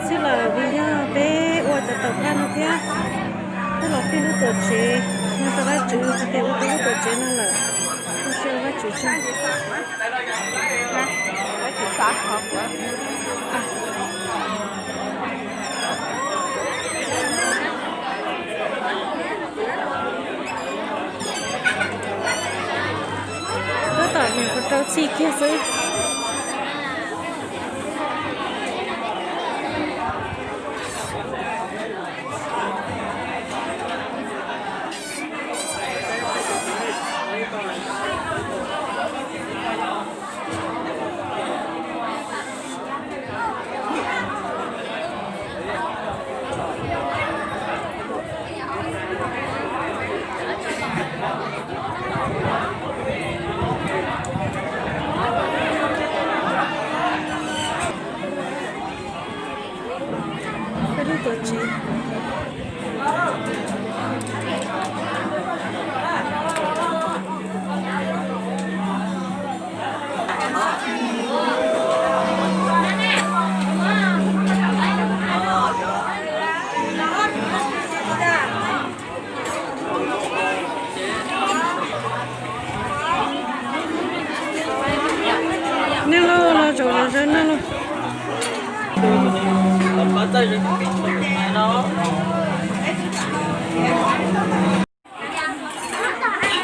Xwb lawm vim yog peb ua cov taum phaj no thiab, peb los fij lub tuam tsev, nug rau Vajtswv hais tias ua tau lub tuam tsev no lawm, ua siab ua Vajtswv tsaug. Tab tom nyuam qhuav rau txhij kiag xwb. Peb lub tuam tsev. Nej los los zaum zaum zawg nej los.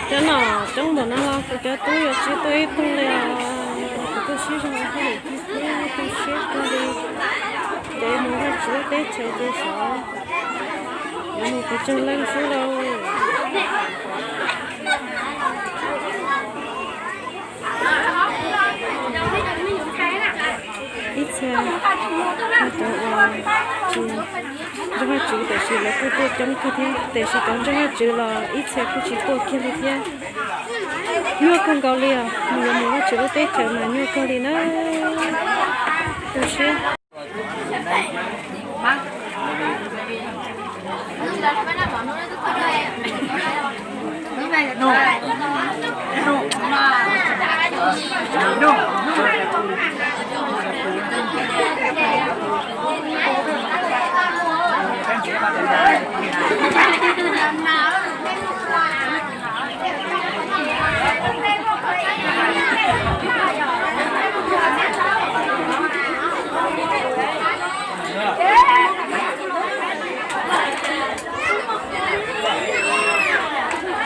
Cov nom coob npaum no los kuv cov tub yuav tsis tuaj ib tug li os. Kuv tuaj sib zog hauj lwm thiab tu siab kawg li. Ces mus Vajtswv lub teb chaws ces xyov yuav mus pes tsawg leej xwb lauj. Ib txhia yog cov uas tsis ntseeg Vajtswv tiam sis lawv kuj tuaj coob kawg thiab, tiam sis cov ntseeg Vajtswv los ib txhia kuj tsis tuaj kiag li thiab. Nyuaj kawg nkaus li os, mus yuav mus Vajtswv lub teb chaws mas nyuaj kawg li na. Tu siab.